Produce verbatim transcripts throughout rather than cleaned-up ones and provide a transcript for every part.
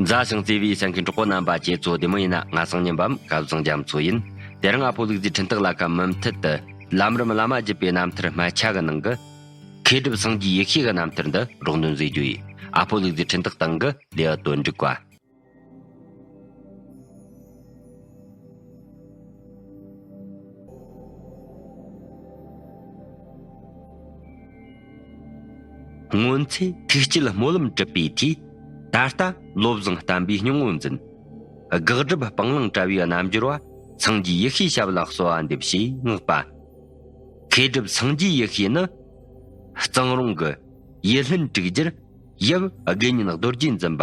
མཛའ་ཞིང་བརྩེ་བའི་གསན་མཁན་གྲོགས་པོ་རྣམ་པ་ཁྱེད་ཚོ་བདེ་མོ་ཡིན་ན། ང་སང་ཉིན་པའམ་སྐལ་བཟང་རྒྱ་མཚོ་ཡིན། དེ་རིང་ཨ་ཕོ་ལུག་རྫིའི་འཕྲིན་སྟེགས་ལ་ཁ་མུ་མཐུད་དུ་ལམ་རིམ་བླ་མ་བརྒྱུད་པའི་རྣམ་ཐར་སྨད་ཆ་གི་ནང་གི་མཁས་གྲུབ་སངས་རྒྱས་ཡེ་ཤེས་ཀྱི་རྣམ་ཐར་འདི་རོགས་འདོན་མཛད་རྒྱུ་ཡིན། ཨ་ཕོ་ལུག་རྫིའི་འཕྲིན་སྟེགས་སྟེང་གི་ལེའུ་དོན་འགྲིག་པ། སྔོན་ཚེ་ཐུགས་བསྐྱེད་སྨོན་ལམ་གྲུབ་པའི་མཐུས། ད་ལྟ་བློ་བཟང་བསྟན་པའི་སྙིང་པོ་འཛིན། དགག་སྒྲུབ་སྤང་བླང་བྲལ་བའི་རྣལ་འབྱོར་བ། སངས་རྒྱས་ཡེ་ཤེས་ཞབས་ལ་གསོལ་བ་འདེབས་ཞེས་བསྔགས་པ། མཁས་གྲུབ་སངས་རྒྱས་ཡེ་ཤེས་ནི། གཙང་རོང་གི་ཡུལ་ལྷུན་དྲུག་རྒྱུད་ཡབ་དགེ་བསྙེན་རྡོ་རྗེ་འཛིན་པ་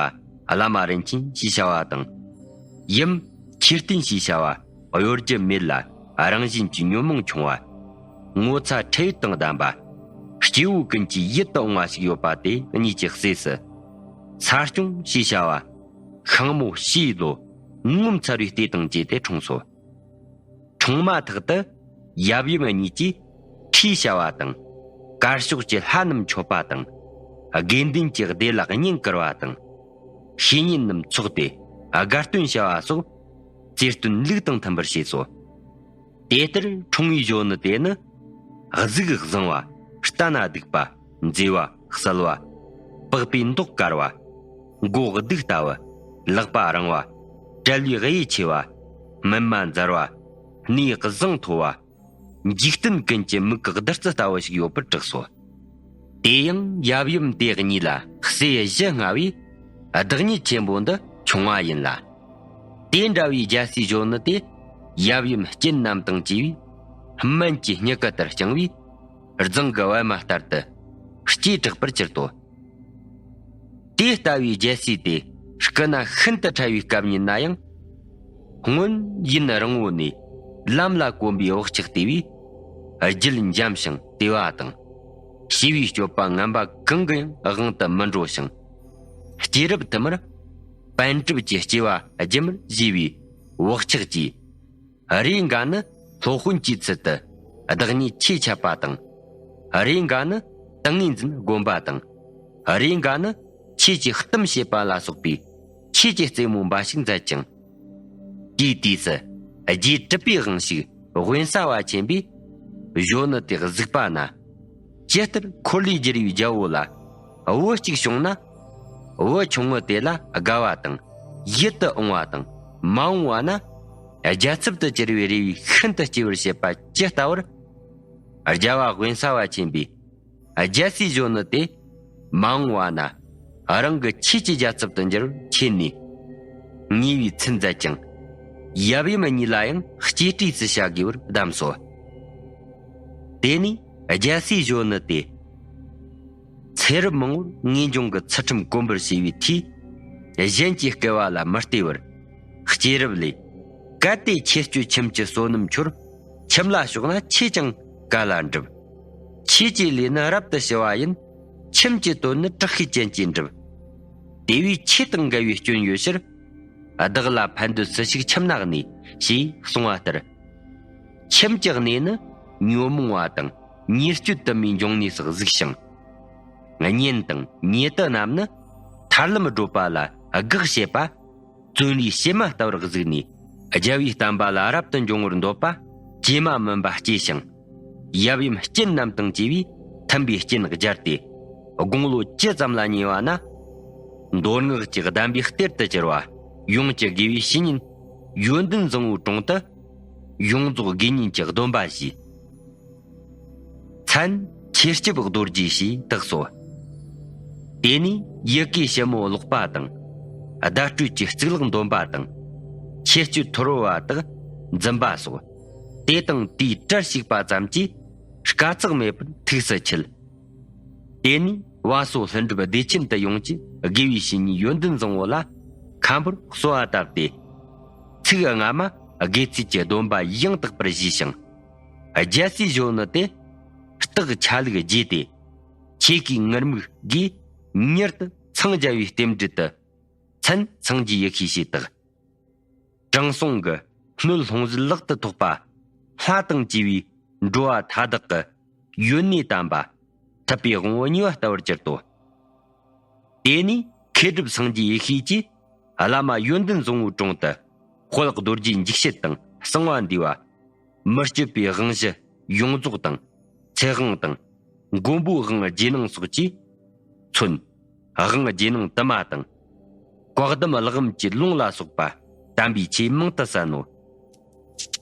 བླ་མ་རིན་ཆེན་ཞེས་བྱ་བ་དང་། ཡུམ་མཆོད་རྟེན་ཞེས་བྱ་བ་གཡོ་སྒྱུ་མེད་ལ་རང་བཞིན་གྱིས་ཉོན་མོངས་ཆུང་བ། ངོ་ཚ་ཁྲེལ་ཡོད་དང་ལྡན་པ། སྐྱེ་བོ་ཀུན་གྱི་ཡིད་དུ་འོང་བ་ཞིག་ཡོད་པ་དེ་གཉིས་ཀྱི་སྲས་སུ། ས་སྐྱོང་ཞེས་བྱ་བ་ཤིང་མོ་ཕྱིའི་ལོ་ངོ་མཚར་བའི་ལྟས་དང་བཅས་ཏེ་འཁྲུངས་སོ། འཁྲུངས་མ་ཐག་ཏུ་ཡབ་ཡུམ་གཉིས་ཀྱིས་ཁྲིད་བྱ་བ་དང་། དཀར་ཕྱོགས་ཀྱི་ལྷ་རྣམས་མཆོད་པ་དང་། དགེ་འདུན་གྱི་སྡེ་ལ་བསྙེན་བཀུར་བ་དང་། བཤེས་གཉེན་རྣམས་འཚོགས་ཏེ་དགའ་སྟོན་བྱ་བ་སོགས་རྩེ་བསྟོད་ལུགས་དང་མཐུན་པར་བྱས་སོ། དེ་ལྟར་འཁྲུངས་པའི་གཞོན་ནུ་དེ་ནི། གཟུགས་བཟང་བ། སྟན་ན་སྡུག་པ། མཛེས་པ། གསལ་བ། པགས་པའི་མདོག་དཀར་བ། མགོ་གདུགས་ལྟ་བུ། ལག་པ་རིང་བ། གྲལ་པའི་གཡས་ཆེ་བ། སྨིན་མ་མཛར་བ། སྣའི་བཟང་མཐོ་བ། འཇིག་རྟེན་ཀུན་གྱི་མིག་གི་བདུད་རྩི་ལྟ་བུ་ཞིག་ཡོད་པར་གྲགས་སོ། དེ་ཡང་ཡབ་ཡུམ་དེ་གཉིས་ལ་སྲས་བཞི་མངའ་བས། བདག་ཉིད་ཆེན་པོ་འདི་ཆུང་བ་ཡིན་ལ། དེ་འདྲ་བའི་རྒྱལ་སྲས་གཞོན་ནུ་དེ། ཡབ་ཡུམ་སྐྱིན་རྣམས་དང་བཅས་པའི་སྨན་གྱི་མྱུ་གུ་ལྟར་བྱུང་བས། རྫིང་གི་པད་མ་ལྟར་དུ་སྐྱེས་དྲག་པར་གྱུར་ཏོ། དེ་ལྟ་བུའི་རྒྱལ་སྲས་དེ་སྐུ་ན་ཤིན་ཏུ་ཕྲ་བའི་སྐབས་ཉིད་ན་ཡང་། སྔོན་ཡུན་རིང་བོ་ནས་ལམ་ལ་གོམས་པའི་བག་ཆགས་དེ་བས། རྒྱུད་འཇམ་ཞིང་དེ་བ་དང་། བྱིས་པའི་སྤྱོད་པ་ངན་པ་གང་གི་ཡང་དབང་དུ་མི་འགྲོ་ཞིང་། སྐྱེས་རབས་དུ་མར་པཎ་གྲུབ་ཀྱི་སྐྱེ་བ་སྒྱུ་མར་བྱས་པའི་བག་ཆགས་ཀྱིས། རེས་འགའ་ནི་སློབ་དཔོན་གྱི་ཚུལ་དུ་བདག་ཉིད་ཆོས་འཆད་པ་དང་། རེས་འགའ་ནི་ཏིང་ངེ་འཛིན་སྒོམ་པ་དང་། རེས་འགའ་ནི་ཆོས་ཀྱི་གཏམ་བཤད་པ་ལ་སོགས་པའི་ཆོས་ཀྱི་རྩེད་མོ་འབའ་ཞིག་མཛད་ཅིང་། དེའི་དུས་སུ་རྗེ་གྲུབ་པའི་དབང་ཕྱུག་དབེན་ས་པ་ཆེན་པོས་གཞོན་ནུ་དེ་གཟིགས་པ་ན། ཇི་ལྟར་འཁོར་ལོས་སྒྱུར་བའི་རྒྱལ་པོ་ལ་བུ་གཅིག་བྱུང་ན། བུ་ཆུང་ངུ་དེ་ལ་དགའ་བ་དང་ཡིད་དུ་འོང་བ་དང་མ་འོང་བ་ན། རྒྱལ་ཚབ་ཏུ་གྱུར་པའི་རེ་བས་ཤིན་ཏུ་སྐྱེ་བར་བྱེད་པ་ཇི་ལྟ་བུར། རྒྱལ་བ་དབེན་ས་པ་ཆེན་པོས་རྒྱལ་སྲས་གཞོན་ནུ་དེ་མ་འོངས་པ་ན་རང་གི་ཆོས་ཀྱི་རྒྱལ་ཚབ་ཏུ་འགྱུར་བར་མཁྱེན་ནས་ཉེ་བའི་ཚུལ་མཛད་ཅིང་། ཡབ་ཡུམ་གཉིས་ལ་ཡང་གཅེས་སྤྲས་སུ་བྱ་དགོས་པར་གདམས་སོ། དེ་ནས་རྒྱལ་སྲས་གཞོན་ནུ་དེ། ཚེ་རབས་མང་པོར་ངེས་འབྱུང་གི་ཚུལ་ཁྲིམས་གོམས་པར་བྱས་པའི་མཐུས། གཞན་གྱི་སྐལ་བ་ལ་མི་ལྟོས་པར། སྐྱེས་རབས་ལས། གལ་ཏེ་ཁྱེད་སྤྱོད་ཁྱིམ་གྱི་བསོད་ནམས་འཆོར། ཁྱིམ་ལ་ཕྱོགས་ན་ཆོས་ཀྱང་ག་ལ་འགྲུབ། ཆོས་ཀྱི་ལས་ནི་རབ་ཏུ་ཞི་བ་ཡིན། ཁྱིམ་གྱི་དོན་ནི་དྲག་ཤུལ་ཅན་གྱིས་འགྲུབ། དེ་བས་ཆོས་དང་འགལ་བའི་སྐྱོན་ཡོད་ཕྱིར། བདག་ལ་ཕན་འདོད་སུ་ཞིག་ཁྱིམ་ན་གནས། ཞེས་གསུངས་པ་ལྟར། ཁྱིམ་གྱི་གནས་ནི་ཉོན་མོངས་པ་དང་ཉེས་སྤྱོད་དུ་མའི་འབྱུང་གནས་སུ་གཟིགས་ཤིང་། གཉེན་དང་ཉེ་དུ་རྣམས་ནི་ཐར་ལམ་བགྲོད་པ་ལ་དགག་བྱེད་པ། བཙོན་རའི་བྱེ་མ་ལྟ་བུར་གཟིགས་ནས། རྒྱལ་བའི་བསྟན་པ་ལ་རབ་ཏུ་འབྱུང་བར་འདོད་པ་ཇེ་མ་མིན་པ་སྐྱེས་ཤིང་། ཡབ་ཡུམ་སྐྱིན་རྣམས་དང་བཅས་པས་མཐུན་པའི་རྐྱེན་སྦྱར་ཏེ། དགུང་ལོ་བཅུ་ཙམ་ལ་ཉེ་བ་ན། མདོ་སྔགས་ཀྱི་གདམས་པའི་གཏེར་དུ་གྱུར་པ། ཡོངས་ཀྱི་དགེ་བའི་བཤེས་གཉེན་ཡོན་ཏན་བཟང་པོའི་དྲུང་དུ། ཡོངས་རྫོགས་དགེ་བསྙེན་གྱི་སྡོམ་པ་བཞེས། མཚན་ཆོས་སྐྱབས་རྡོ་རྗེ་ཞེས་བཏགས་སོ། དེ་ནས་ཡི་གེ་ཞིབ་མོ་ཀློག་པ་དང་། བརྡ་སྤྲོད་ཀྱི་གཙུག་ལག་འདོན་པ་དང་། ཆོས་སྤྱོད་མཐོ་རོལ་པ་དག་འཛིན་པ་སོགས། དེ་དང་དེའི་གྲལ་ཞུགས་པ་ཙམ་གྱིས་དཀའ་ཚེགས་མེད་པར་ཐུགས་སུ་ཆུད། དེ་ནས་བ་སོ་ལྷུན་གྲུབ་བདེ་ཆེན་དུ་ཡོངས་ཀྱི་དགེ་བའི་བཤེས་གཉེན་ཡོན་ཏན་བཟང་པོ་ལ་མཁན་པོར་གསོལ་བ་བཏབ་སྟེ། ཚིག་སྔ་མ་དགེ་ཚུལ་གྱི་སྡོམ་པ་ཡང་དག་པར་བཞེས་ཤིང་། རྒྱལ་སྲས་གཞོན་ནུ་དེ་རྟགས་ཆ་ལུགས་བརྗེས་ཏེ། ཆོས་ཀྱི་ངུར་སྨྲིག་གིས་མྱུར་དུ་འཚང་རྒྱ་བའི་རྟེན་འབྲེལ་དུ་མཚན་སངས་རྒྱས་ཡེ་ཤེས་ཞེས་བཏགས། དྲང་སྲོང་གི་སྣོད་ལྷུང་བཟེད་ལག་ཏུ་ཐོགས་པ། ལྷ་དང་བཅས་པའི་འགྲོ་བ་མཐའ་དག་གི་ཡོན་གནས་དམ་པ། ཐུབ་པའི་དབང་པོ་གཉིས་པ་ལྟ་བུར་གྱུར་ཏོ། དེ་ནས་མཁས་གྲུབ་སངས་རྒྱས་ཡེ་ཤེས་ཀྱིས། བླ་མ་ཡོན་ཏན་བཟང་བོའི་དྲུང་དུ་དཔལ་རྡོ་རྗེ་འཇིགས་བྱེད་དང་གསང་བ་འདུས་པ། མི་བསྐྱོད་པའི་དབང་བཞི་ཡོངས་རྫོགས་དང་། ཚེ་དབང་དང་། མགོན་པོའི་དབང་རྗེས་གནང་སོགས་ཀྱིས། མཚོན། དབང་རྗེས་གནང་དུ་མ་དང་། བཀའ་གདམས་གླེགས་བམ་གྱི་ལུང་ལ་སོགས་པ་དམ་པའི་ཆོས་མང་དུ་གསན་ནོ།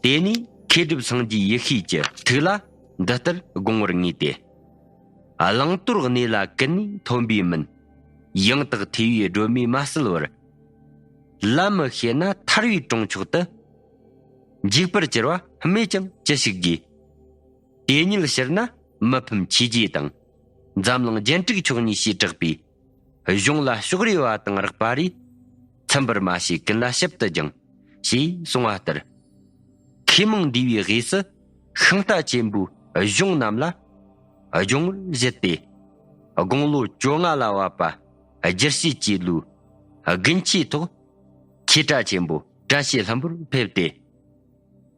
དེ་ནས་མཁས་གྲུབ་སངས་རྒྱས་ཡེ་ཤེས་ཀྱི་ཐུགས་ལ་འདི་ལྟར་དགོངས་པར་ངེས་ཏེ། བླང་དོར་གནས་ལ་ཀུན་ནས་མཐོན་པོའི་མིན། ཡང་དག་ཐོས་པའི་སྒྲོན་མེས་མ་བསིལ་བར། ལམ་མི་ཤེས་ན་ཐར་བའི་གྲོང་མཆོག་ཏུ། འཇུག་པར་གྱུར་པ་སྨོས་ཀྱང་ཅི་ཞིག་དགོས། དེ་ཉིད་ཕྱིར་ན་མི་ཕམ་ཆོས་རྗེ་དང་། འཛམ་གླིང་རྒྱན་དྲུག་མཆོག་གཉིས་ཞེས་གྲགས་པའི། གཞུང་ལ་ཕྱོགས་རིས་པ་དང་རགས་པ་རེ། ཚིམ་པར་མ་བྱས་ཀུན་ལ་ཞིབ་ཏུ་སྦྱང་། ཞེས་གསུངས་པ་ལྟར། མཁས་མང་འདུས་པའི་དབུས་སུ་ཤིང་རྟ་ཆེན་པོའི་གཞུང་རྣམས་ལ་སྦྱོང་བར་བཞེད་དེ། དགུང་ལོ་བཅོ་ལྔ་ལ་བབ་པ་སྒྱུར་བྱེད་ཀྱི་ལོའི་དགུན་ཆོས་ཐོག་ཆོས་གྲྭ་ཆེན་པོ་བཀྲ་ཤིས་ལྷུན་པོར་ཕེབས་ཏེ།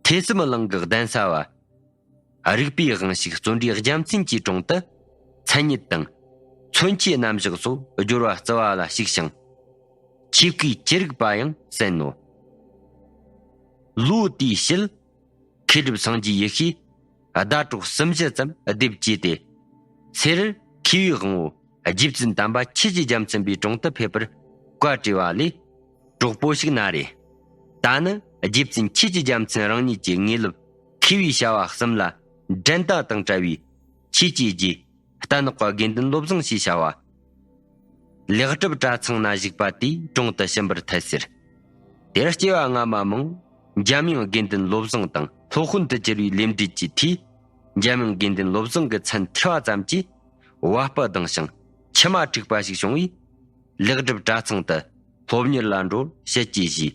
ཐོས་བསམ་གླིང་གི་གདན་ས་བ། རིག་པའི་དབང་ཕྱུག་བརྩོན་འགྲུས་རྒྱལ་མཚན་གྱི་དྲུང་དུ་མཚན་ཉིད་དང་མཚོན་བྱེད་རྣམ་གཞག་སོགས་སྦྱོར་བ་རྩི་བ་ལ་ཞུགས་ཤིང་། ཆོས་སྐུའི་ཅི་རིགས་པ་ཡང་གསན་ནོ། ལོ་དེའི་ཕྱིར་མཁས་གྲུབ་སངས་རྒྱས་ཡེ་ཤེས་ཟླ་གྲོགས་གསུམ་བཞི་ཙམ་སྡེབ་སྐྱེས་ཏེ། སེ་རར་མཁས་པའི་དབང་པོ་རྗེ་བཙུན་དམ་པ་ཆོས་ཀྱི་རྒྱལ་མཚན་པའི་དྲུང་དུ་ཕེབས་པར་བཀའ་བྲིས་པ་ལས། གྲོགས་པོ་ཞིག་ན་རེ། ད་ནི་རྗེ་བཙུན་ཆོས་ཀྱི་རྒྱལ་མཚན་རང་ཉིད་ཀྱི་དངོས་སློབ་མཁས་པའི་བྱ་བ་གསུམ་ལ་འགྲན་ཟླ་དང་བྲལ་བའི་ཆོས་ཀྱི་རྗེ་རྟ་ནག་པ་དགེ་འདུན་བློ་བཟང་ཞེས་བྱ་བ། ལེགས་གྲུབ་གྲྭ་ཚང་ན་བཞུགས་པ་དེའི་དྲུང་དུ་ཕྱིན་པར་ཐལ་ཟེར། དེར་སྐྱེ་བ་སྔ་མ་མང་། འཇམ་དབྱངས་དགེ་འདུན་བློ་བཟང་དང་སློབ་དཔོན་དུ་གྱུར་བའི་ལས་འབྲེལ་གྱི་མཐུས། འཇམ་དབྱངས་དགེ་འདུན་བློ་བཟང་གི་མཚན་ཐོས་པ་ཙམ་གྱིས་བ་སྤུ་ལྡང་ཞིང་མཆི་མ་འཁྲིགས་པ་ཞིག་བྱུང་བས། ལེགས་གྲུབ་གྲྭ་ཚང་དུ་སློབ་གཉེར་ལ་འགྲོ་བར་ཞལ་གྱིས་བཞེས།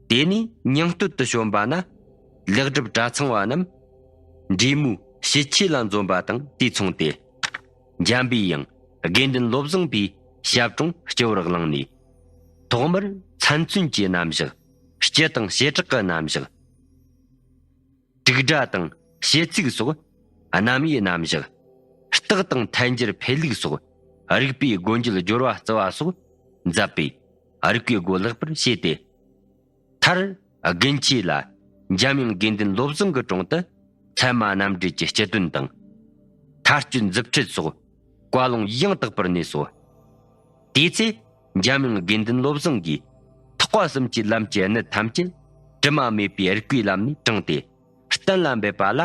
དེ་ནས་ཉིང་སྟོད་དུ་བྱོན་པ་ན། ལེགས་གྲུབ་གྲྭ་ཚང་བ་རྣམས་འབྲས་མོའི་ཞལ་ཆས་ལ་འཛོམས་པ་དང་དུས་མཚུངས་ཏེ། འཇམ་པའི་དབྱངས་དགེ་འདུན་བློ་བཟང་པའི་ཞབས་དྲུང་སྤྱི་བོར་བླངས་ནས། ཐོག་མར་མཚན་མཚོན་གྱི་རྣམ་གཞག། སྤྱི་དང་བྱེ་བྲག་གི་རྣམ་གཞག། དྲུག་སྒྲ་དང་བྱེད་ཚིག་སོགས་རྣམ་དབྱེའི་རྣམ་གཞག། རྟགས་དང་ཐལ་འགྱུར་འཕེལ་ལུགས་སོགས་རིག་པའི་སྒོ་འབྱེད་སྦྱོར་བ་རྩི་བ་སོགས་མཛད་པས་རིག་པའི་སྒོ་ལེགས་པར་ཕྱེས་ཏེ། མཐར་དགུན་ཆོས་ལ་འཇམ་དབྱངས་དགེ་འདུན་བློ་བཟང་གི་དྲུང་དུ་ཚད་མ་རྣམ་འགྲེལ་གྱི་སྤྱི་དོན་དང་། མཐར་སྤྱོད་མཛུབ་ཁྲིད་སོགས་བཀའ་ལུང་ཡང་དག་པར་གནས་སོ། དེའི་ཚེ་འཇམ་དབྱངས་དགེ་འདུན་བློ་བཟང་གིས་ཐེག་པ་གསུམ་གྱི་ལམ་གྱི་གནད་ཐམས་ཅད་དྲི་མ་མེད་པའི་རིགས་པའི་ལམ་ནས་དྲངས་ཏེ་གཏན་ལ་འབེབས་པ་ལ།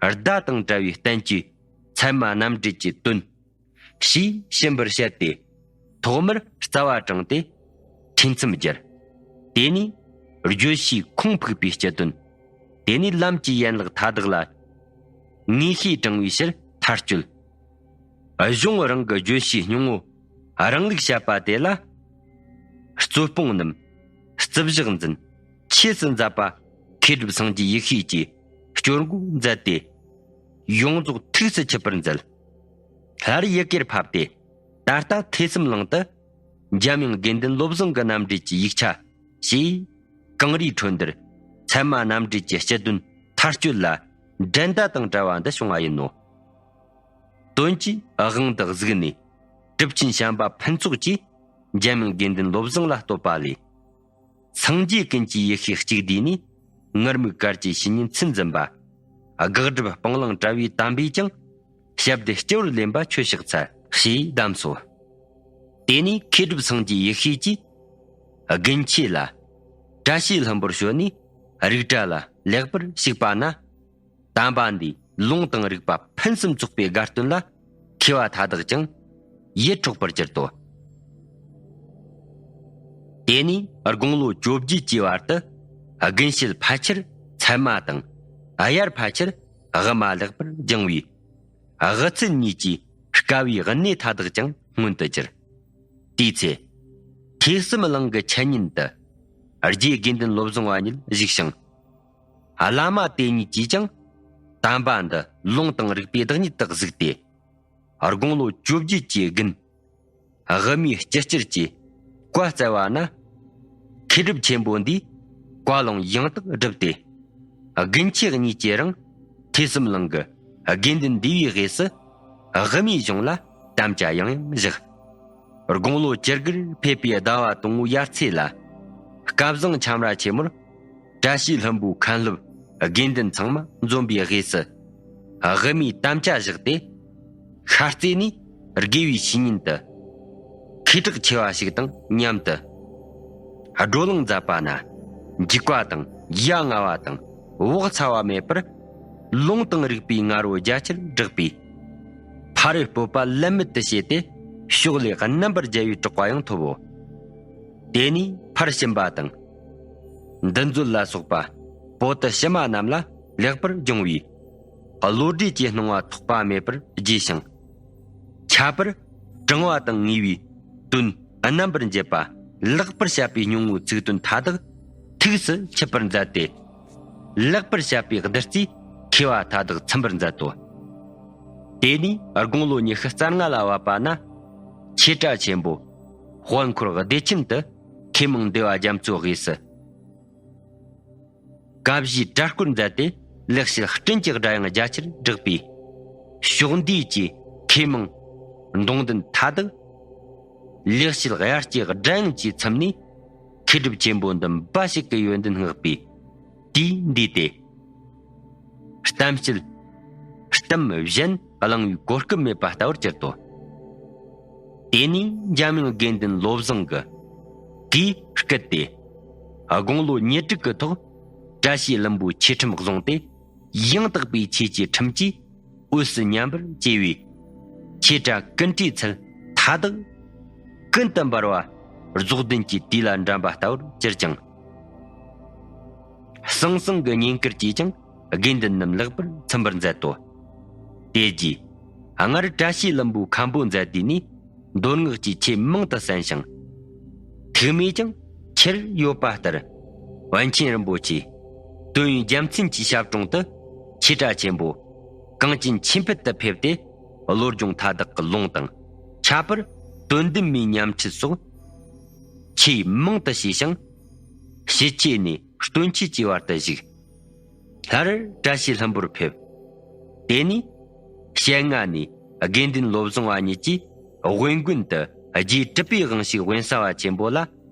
ཟླ་དང་བྲལ་བའི་བསྟན་བཅོས་ཚད་མ་རྣམ་འགྲེལ་གྱི་དོན་ཞེས་ཞིབ་པར་བཤད་དེ། ཐོག་མར་རྩ་བ་དྲངས་ཏེ། ཕྲེང་མཚམས་བསྒྱུར། དེ་ནས་བརྗོད་བྱའི་ཁུངས་ཕུག་པའི་སྤྱི་དོན། དེ་ནས་ལམ་གྱི་ཡན་ལག་མཐའ་དག་ལ་ངེས་ཤེས་དྲངས་པའི་ཕྱིར་མཐར་གཅོད། གཞུང་རང་གི་བརྗོད་བྱའི་སྙིང་པོ་རང་ལུགས་བཤད་པ་དེ་ལ། རྩོད་སྤོང་རྣམས་རྩིབ་ཞག་འཛིན་ཆོས་སུ་མཛད་པ་མཁས་གྲུབ་སངས་རྒྱས་ཡེ་ཤེས་ཀྱིས་སྐྱོར་འགོ་མཛད་དེ། ཡོངས་རྫོགས་ཐུགས་སུ་ཆུད་པར་མཛད། སླར་ཡི་གེར་ཕབ་སྟེ། ད་ལྟ་ཐོས་བསམ་གླིང་དུ་འཇམ་དབྱངས་དགེ་འདུན་བློ་བཟང་གི་རྣམ་འགྲེལ་གྱི་ཡིག་ཆ་ཞེས། གངས་རིའི་ཁྲོད་འདིར་ཚད་མ་རྣམ་འགྲེལ་གྱི་སྤྱི་དོན་མཐར་གཅོད་ལ་འགྲན་ཟླ་དང་བྲལ་བ་འདི་བྱུང་བ་ཡིན་ནོ། དོན་གྱི་དབང་དུ་གཟིགས་ནས་གྲུབ་ཆེན་བྱམས་པ་ཕུན་ཚོགས་ཀྱིས་འཇམ་དབྱངས་དགེ་འདུན་བློ་བཟང་ལ་བསྟོད་པ་ལས། སངས་རྒྱས་ཀུན་གྱི་ཡེ་ཤེས་གཅིག་བསྡུས་ནས། ངུར་སྨྲིག་གར་གྱི་བཤེས་གཉེན་ཚུལ་འཛིན་པ། དགག་སྒྲུབ་སྤང་བླང་བྲལ་བའི་དམ་པས་ཀྱང་། ཞབས་འདེགས་སྤྱི་བོར་ལེན་པ་ཁྱོད་ཕྱག་འཚལ། ཞེས་གདམས་སོ། དེ་ནས་མཁས་གྲུབ་སངས་རྒྱས་ཡེ་ཤེས་ཀྱིས་དགུན་ཆོས་ལ་བཀྲ་ཤིས་ལྷུན་པོར་བྱོན་ནས་རིགས་གྲྭ་ལ་ལེགས་པར་ཞུགས་པ་ན། དམ་པ་འདིས་ལུང་དང་རིགས་པ་ཕུན་སུམ་ཚོགས་པའི་དགའ་སྟོན་ལ་མཁས་པ་མཐའ་དག་ཀྱང་ཡིད་འཕྲོག་པར་གྱུར་ཏོ། དེ་ནས་དགུང་ལོ་བཅོ་བརྒྱད་ཀྱི་བར་དུ་དགུན་བཤད་ཕལ་ཆེར་ཚད་མ་དང་། དབྱར་ཕལ་ཆེར་དབུ་མ་ལེགས་པར་སྦྱངས་པས། དབུ་ཚད་གཉིས་ཀྱི་དཀའ་བའི་གནས་མཐའ་དག་ཀྱང་མངོན་དུ་གྱུར། དེའི་ཚེ། ཐོས་བསམ་གླིང་གི་འཆད་ཉན་དུ། རྗེ་དགེ་འདུན་བློ་བཟང་བ་ཉིད་བཞུགས་ཤིང་། བླ་མ་དེ་ཉིད་ཀྱིས་ཀྱང་། དམ་པ་འདི་ལུང་དང་རིགས་པའི་བདག་ཉིད་དུ་གཟིགས་ཏེ། དགུང་ལོ་བཅོ་བརྒྱད་ཀྱི་དགུན། དབུ་མའི་སྤྱི་སྤྱིར་གྱི་བཀའ་སྩལ་བ་ན། མཁས་གྲུབ་ཆེན་པོ་འདིས་བཀའ་ལུང་ཡང་དག་བསྒྲུབས་ཏེ། དགུན་ཆོས་གཉིས་ཀྱི་རིང་ཐོས་བསམ་གླིང་གི་དགེ་འདུན་འདུས་པའི་དབུས་སུ་དབུ་མའི་གཞུང་ལ་དམ་བཅའ་ཡང་ཡང་བཞག། དགུང་ལོ་བཅུ་དགུར་ཕེབས་པའི་ཟླ་བ་དང་པོའི་དབྱར་ཚེས་ལ། སྐལ་བཟང་ཁྱམས་ར་ཆེན་མོར་བཀྲ་ཤིས་ལྷུན་པོའི་མཁན་སློབ་དགེ་འདུན་ཚང་མ་འཛོམས་པའི་དབུས་སུ། དབུ་མའི་དམ་བཅའ་བཞག་སྟེ། ཤར་རྩེ་ནས་དགེ་བའི་བཤེས་གཉེན་དུ། ཁེ་གྲགས་ཆེ་བ་ཞིག་དང་མཉམ་དུ། བགྲོ་གླེང་མཛད་པ་ན། འཇིགས་པ་དང་ཡ་ང་བ་དང་བག་ཚ་བ་མེད་པར། ལུང་དང་རིགས་པའི་ང་རོ་རྒྱ་ཆེར་བསྒྲགས་པས། ཕ་རོལ་སྤོབས་པ་ལམ་མེད་དུ་བྱས་ཏེ། ཕྱོགས་ལས་རྣམ་པར་རྒྱལ་བའི་གྲགས་པ་ཡང་ཐོབ་བོ། དེ་ནས་ཕར་ཕྱིན་པ་དང་། འདུ་འཛོམས་ལ་སོགས་པ་པོ་ཏི་ཕྱི་མ་རྣམས་ལ་ལེགས་པར་སྦྱོང་བའི་བློ་གྲོས་ཀྱི་སྣང་བ་ཐོགས་པ་མེད་པར་རྒྱས་ཤིང་། ཁྱད་པར་དྲང་བ་དང་ངེས་པའི་དོན་རྣམ་པར་འབྱེད་པ་ལེགས་པར་བཤད་པའི་སྙིང་པོའི་ཚིག་དོན་མཐའ་དག་ཐུགས་སུ་ཆུད་པར་མཛད་དེ། ལེགས་པར་བཤད་པའི་བདུད་རྩིས་མཁས་པ་མཐའ་དག་ཚིམ་པར་མཛད་དོ། དེ་ནས་དགུང་ལོ་ཉི་ཤུ་རྩ་ལྔ་ལ་བབས་པ་ན། ཆོས་གྲྭ་ཆེན་པོ་དཔལ་འཁོར་བདེ་ཆེན་དུ་མཁས་མང་འདུས་པ་རྒྱ་མཚོའི་དབུས་སུ། བཀའ་བཞིའི་གྲྭ་སྐོར་མཛད་དེ། ལེགས་བཤད་སྤྲིན་གྱི་སྒྲ་དབྱངས་རྒྱ་ཆེར་བསྒྲགས་པས། ཕྱོགས་འདིའི་ཀྱི་མཁས་མང་འདོང་ལྡན་མཐའ་དག་ལེགས་བཤད་དབྱར་སྐྱེས་སྒྲ་དབྱངས་ཀྱིས་ཚིམ་ནས། མཁས་གྲུབ་ཆེན་པོ་འདི་འབའ་ཞིག་གི་ཡོན་ཏན་བསྔགས་པའི་དུས་འདས་ཏེ། གཏམ་བཤད་གཏམ་གཞན་གླེང་བའི་གོ་སྐབས་མེད་པ་ལྟ་བུར་གྱུར་ཏོ། དེ་ནས་འཇམ་དབྱངས་དགེ་འདུན་བློ་བཟང་གིས་གུས་བསྐུལ་ཏེ། དགུང་ལོ་ཉེར་དྲུག་གི་ཐོག་བཀྲ་ཤིས་ལྷུན་པོའི་ཆོས་ཁྲིམས་བཟུང་སྟེ། ཡང་དག་པའི་ཆོས་ཀྱི་ཁྲིམས་ཀྱིས་འོས་སུ་ཉམས་པར་བཅས་པའི་ཆོས་གྲྭ་ཀུན་བྲལ་ཚུལ་མཐའ་དག་ཀུན་ཏུ་འབར་བ་རྫོགས་ལྡན་གྱི་དུས་ལ་འགྲན་པ་ལྟ་བུར་གྱུར་ཅིང་། ཟང་ཟིང་གི་བསྙེན་བཀུར་གྱིས་ཀྱང་དགེ་འདུན་རྣམས་ལེགས་པར་ཚིམ་པར་མཛད་དོ། དེ་རྗེས་སྔར་བཀྲ་ཤིས་ལྷུན་པོའི་མཁན་པོ་མཛད་དུས་ནས། མདོ་སྔགས་ཀྱི་ཆོས་མང་དུ་གསན་ཞིང་། ཐུགས་མོས་ཀྱང་ཆེར་ཡོད་པ་ལྟར། པཎ་ཆེན་རིན་པོ་ཆེ་དོན་ཡོད་རྒྱལ་མཚན་གྱི་ཞབས་དྲུང་དུ་ཆོས་གྲྭ་ཆེན་པོ་གངས་ཅན་ཆོས་འཕེལ་དུ་ཕེབས་ཏེ། བློ་སྦྱོང་མཐའ་དག་གི་ལུང་དང་། ཁྱད་པར་དོན་བདུན་མའི་ཉམས་ཁྲིད་སོགས་ཆོས་མང་དུ་བྱས་ཤིང་། ཞི་བྱེད་ནས་སྟོན་བྱེད་ཀྱི་བར་དུ་བཞུགས། སླར་བཀྲ་ཤིས་ལྷུན་པོར་ཕེབས། དེ་ནས་ཞལ་སྔ་ནས་དགེ་འདུན་བློ་བཟང་བ་ཉིད་ཀྱིས་དབེན་དགོན་དུ་རྗེ་གྲུབ་པའི་དབང་ཕྱུག་དབེན་ས་བ་ཆེན་པོ་ལ་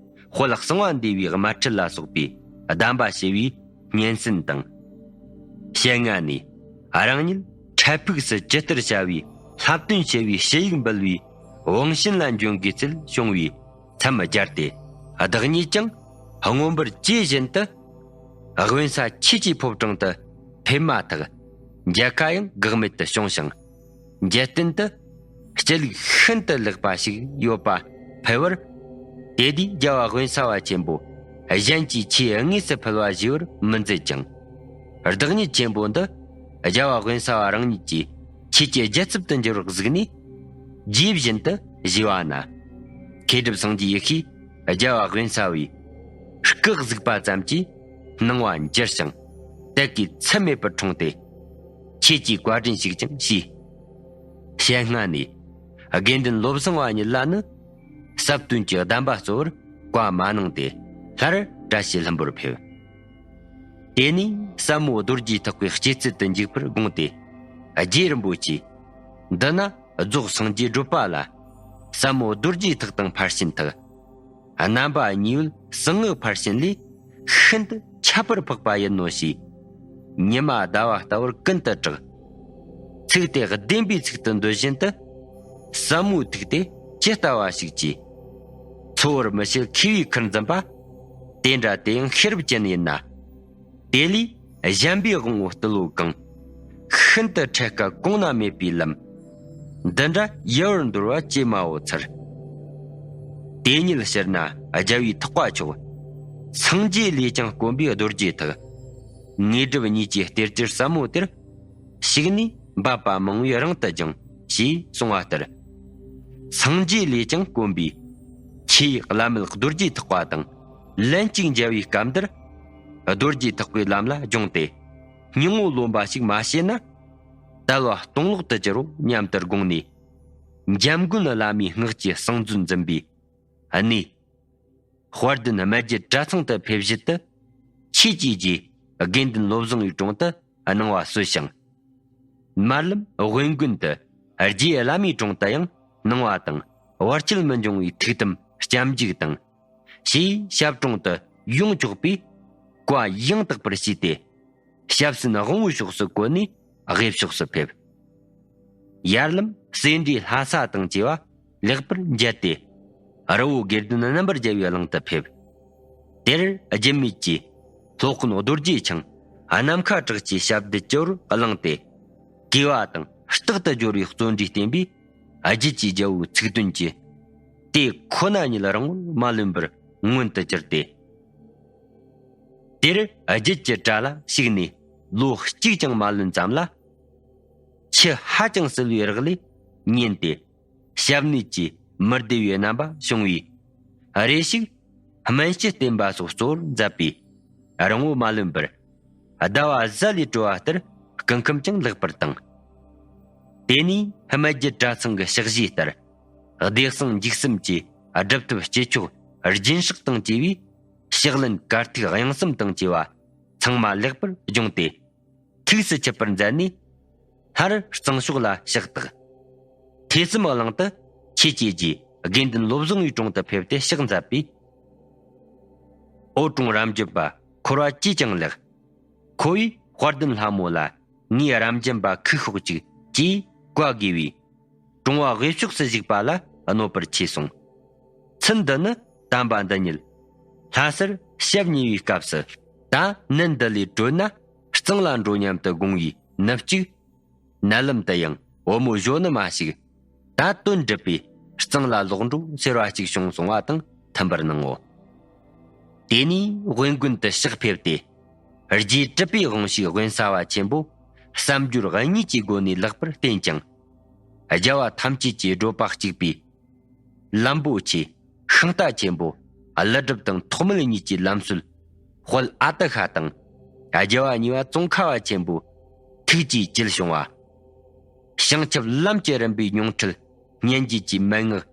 དཔལ་གསང་བ་འདུས་པའི་དམར་ཁྲིད་ལ་སོགས་པའི་གདམས་པ་ཞུ་བའི་སྙན་གསན་དང་། ཞལ་སྔ་ནས་རང་ཉིད་འཕྲལ་ཕུགས་སུ་ཇི་ལྟར་བྱ་བའི་བསླབ་སྟོན་ཞུ་བའི་ཞུ་ཡིག་འབུལ་བའི་དབང་ཤེད་ལ་འཇོན་དགོས་ཚུལ་བྱུང་བས། མཚམས་སྦྱར་ཏེ། བདག་ཉིད་ཀྱང་མངོན་པར་ཇི་བཞིན་དུ། དབེན་ས་ཆོས་ཀྱི་ཕོ་བྲང་དུ་ཕེབས་མ་ཐག་མཇལ་ཁ་ཡང་འགག་མེད་དུ་བྱུང་ཞིང་། མཇལ་རྟེན་དུ་སྤྱི་ལུགས་ཤིན་ཏུ་ལེགས་པ་ཞིག་ཡོད་པ་ཕུལ་བར། དེ་དུས་རྒྱལ་བ་དབེན་ས་བ་ཆེན་པོ་གཞན་གྱིས་ཆོས་དངོས་སུ་ཕུལ་བ་ཞུ་བར་མི་མཛད་ཅིང་། བདག་ཉིད་ཆེན་པོ་འདི་རྒྱལ་བ་དབེན་ས་བ་རང་ཉིད་ཀྱིས་ཆོས་ཀྱི་རྒྱལ་ཚབ་ཏུ་འགྱུར་བར་གཟིགས་ནས། རྗེ་བཞིན་དུ་ཞུས་པ་ན། མཁས་གྲུབ་སངས་རྒྱས་ཡེ་ཤེས་རྒྱལ་བ་དབེན་ས་བའི་སྐུ་གཟིགས་པ་ཙམ་གྱིས་སྣང་བ་འགྱུར་ཞིང་དད་ཀྱིས་ཚད་མེད་པར་འཁྲུངས་ཏེ། ཆོས་ཀྱི་བཀའ་དྲིན་ཞིག་ཀྱང་བྱས། ཞལ་སྔ་ནས་དགེ་འདུན་བློ་བཟང་བ་ཉིད་ལ་ནི་ཟབ་དོན་གྱི་གདམས་པ་སྩོལ་བར་བཀའ་མ་གནང་སྟེ། སླར་བཀྲ་ཤིས་ལྷུན་པོར་ཕེབས། དེ་ནས་ཟབ་མོ་རྡོ་རྗེ་ཐེག་པའི་སྤྱོད་ཚུལ་དུ་འཇུག་པར་དགོངས་ཏེ། རྗེ་རིན་པོ་ཆེ་འདི་ན་རྫོགས་སངས་རྒྱས་བགྲོད་པ་ལ། ཟབ་མོ་རྡོ་རྗེ་ཐེག་དང་ཕར་ཕྱིན་ཐེག་རྣམ་པ་གཉིས་པོའི་གསང་སྔགས་ཕར་ཕྱིན་ལས་ཤིན་ཏུ་ཁྱད་པར་འཕགས་པ་ཡིན་ནོ་ཞེས། ཉི་མ་ཟླ་བ་ལྟ་བུར་ཀུན་ཏུ་གྲགས། ཚིག་དེ་བདེན་པའི་ཚིག་ཏུ་འདོད་བཞིན་དུ། ཟབ་མོའི་ཐིག་དེ་ཇི་ལྟ་བ་ཞིག་ཅེས། འཚོལ་བར་མི་བྱེད་མཁས་པའི་ཁུར་འཛིན་པ། དེ་འདྲ་དེ་ཡང་ཤེས་རབ་ཅན་ཡིན་ན། དེ་ལས་གཞན་པའི་དབང་པོ་སྟེ་བློ་གང་། ཤིན་ཏུ་འཕྲལ་དཀའ་གོང་ན་མེད་པའི་ལམ། འདི་འདྲ་ཡལ་བར་འདོར་བ་ཅེས་སྨྲ་བོ་ཚར། དེ་ཉིད་ཕྱིར་ན་རྒྱལ་བའི་ཐེག་པ་མཆོག་སངས་རྒྱས་ལས་ཀྱང་དཀོན་པའི་རྡོ་རྗེ་ཐེག་དངོས་གྲུབ་གཉིས་ཀྱི་གཏེར་གྱུར་ཟབ་མོ་དེར། ཞུགས་ནས་འབད་པ་མང་བས་རང་དུ་སྦྱངས། ཞེས་གསུངས་པ་ལྟར། སངས་རྒྱས་ལས་ཀྱང་དཀོན་པའི་ཆོས་བླ་མེད་རྡོ་རྗེ་ཐེག་པ་དང་ལན་གཅིག་མཇལ་བའི་སྐབས་འདིར། རྡོ་རྗེ་ཐེག་པའི་ལམ་ལ་སྦྱོངས་ཏེ། སྙིང་པོ་ལོན་པ་ཞིག་མ་བྱས་ན། དལ་བ་སྟོང་ལོག་ཏུ་གྱུར་རོ་སྙམ་དུ་དགོངས་ནས། འཇམ་མགོན་བླ་མའི་སྔགས་ཀྱི་གསང་མཛོད་འཛིན་པའི་གནས། དཔལ་ལྡན་སྨད་རྒྱུད་གྲྭ་ཚང་དུ་ཕེབས་བཞིན་དུ། ཆོས་ཀྱི་རྗེ་དགེ་འདུན་བློ་བཟང་བའི་དྲུང་དུ་གནང་བ་གསོལ་ཞིང་། མར་ལམ་དབེན་དགོན་དུ་རྗེ་བླ་མའི་དྲུང་དུ་ཡང་གནང་བ་དང་ བར་ཆད་མི་འབྱུང་བའི་ཐུགས་དམ་སྐྱབས་འཇུག་དང་། ཞེས་ཞབས་དྲུང་དུ་ཡོངས་གྲགས་པའི་བཀའ་ཡང་དག་པར་བྱས་ཏེ། ཞབས་སེན་དབང་བོའི་ཕྱོགས་སུ་བཀོད་ནས་དབུས་ཕྱོགས་སུ་ཕེབས། ཡར་ལམ་སེ་འབྲས་ལྷ་ས་དང་བཅས་པ་ལེགས་པར་མཇལ་ཏེ། རི་བོ་དགེ་ལྡན་རྣམ་པར་རྒྱལ་བའི་གླིང་དུ་ཕེབས། དེར་རྒྱུད་སྨད་ཀྱི་སློབ་དཔོན་རྡོ་རྗེ་འཆང་ནམ་མཁའ་གྲགས་ཀྱི་ཞབས་འདེགས་ཀྱི་བར་བླངས་ཏེ། གུས་པ་དང་རྟག་ཏུ་སྦྱོར་བའི་བརྩོན་འགྲུས་བསྟེན་པས། རྒྱུད་ཀྱི་རྒྱལ་པོའི་ཚིག་དོན་གྱི་དེ་ཁོ་ན་ཉིད་རིང་པོར་མ་ལོན་པར་མངོན་དུ་གྱུར་ཏེ། དེར་རྒྱུད་ཀྱི་གྲྭ་ལ་ཞུགས་ནས་ལོ་གཅིག་ཀྱང་མ་ལོན་ཙམ་ལ། ཆུ་ཧ་ཅང་བསིལ་བའི་རག་ལས་ཉན་ཏེ། ཞབས་ནད་ཀྱིས་མི་བདེ་བའི་རྣམ་པ་བྱུང་བས། རེ་ཞིག་སྨན་དཔྱད་བསྟེན་པ་སོགས་གཙོ་བོར་མཛད་པས། རིང་པོ་མ་ལོན་པར། ཟླ་བ་གཟའ་ལས་གྲོལ་བ་ལྟར་སྐུ་ཁམས་ཀྱང་ལེགས་པར་བཏང་། དེ་ནས་སྨད་རྒྱུད་གྲྭ་ཚང་གི་ཕྱག་བཞེས་ལྟར། བདེ་གསང་འཇིགས་གསུམ་གྱི་སྒྲུབ་ཐབས་སྤྱི་ཆོག་རྒྱུན་སྲེག་དང་བཅས་པའི་ཕྱག་ལེན་གར་ཐིག་དབྱངས་གསུམ་དང་བཅས་པ་ཚང་མ་ལེགས་པར་སྦྱངས་ཏེ། ཐུགས་སུ་ཆུད་པར་མཛད་ནས། སླར་གཙང་ཕྱོགས་ལ་ཕྱག་བཏགས། ཐོས་བསམ་གླིང་དུ་ཆོས་བྱེད་རྗེས་དགེ་འདུན་བློ་བཟང་པའི་དྲུང་དུ་ཕེབས་ཏེ་ཕྱག་མཛད་པས། ཨོ་གྲོང་རབ་འབྱམས་པ་འཁོར་བ་ཅིས་ཀྱང་ལེགས། ཁོ་བོས་དཔལ་ལྡན་ལྷ་མོ་ལ་ངའི་རབ་འབྱམས་པ་ཁུག་ཤོག་ཅིག་ཅེས་བཀའ་བསྒོས་པས། གྲོང་བ་དབུས་ཕྱོགས་སུ་བཞུགས་པ་ལ་གནོད་པར་ཆས་སོང་། ཚུལ་འདི་ནི་དམ་པ་འདི་ཉིད་ལྷ་སར་ཞབས་བསྙེན་པའི་སྐབས་སུ། ད་ནད་འདི་ལས་གྲོལ་ན་གཙང་ལ་འགྲོ་སྙམ་དུ་དགོངས་པའི་ནུབ་གཅིག། ནད་ལམ་དུ་ཡང་བུ་མོ་གཞོན་ནུ་མ་ཞིག་ད་དོན་འགྲུབ་པས་གཙང་ལ་ལོག་འགྲོ་ཟེར་བ་ཅིག་བྱུང་སོང་བ་དང་མཐུན་པར་སྣང་ངོ་། དེ་ནས་དབེན་དགོན་དུ་ཕྱག་ཕེབས་ཏེ། རྗེ་གྲུབ་པའི་དབང་ཕྱུག་དབེན་ས་པ་ཆེན་པོ་བསམ་སྦྱོར་གཉིས་ཀྱི་སྒོ་ནས་ལེགས་པར་བསྟེན་ཅིང་། རྒྱལ་བ་ཐམས་ཅད་ཀྱི་བགྲོད་པ་གཅིག་པའི་ལམ་པོ་ཆེ་ཤིང་རྟ་ཆེན་པོ་ཀླུ་སྒྲུབ་དང་ཐོགས་མེད་གཉིས་ཀྱི་ལམ་སྲོལ་དཔལ་ཨ་ཏི་ཤ་དང་། རྒྱལ་བ་གཉིས་པ་ཙོང་ཁ་པ་ཆེན་པོའི་ཐུགས་ཀྱི་བཅུད་བྱུང་བ། བྱང་ཆུབ་ལམ་གྱི་རིམ་པའི་མྱོང་འཕྲུལ་སྙན་བརྒྱུད་ཀྱི་མན་ངག་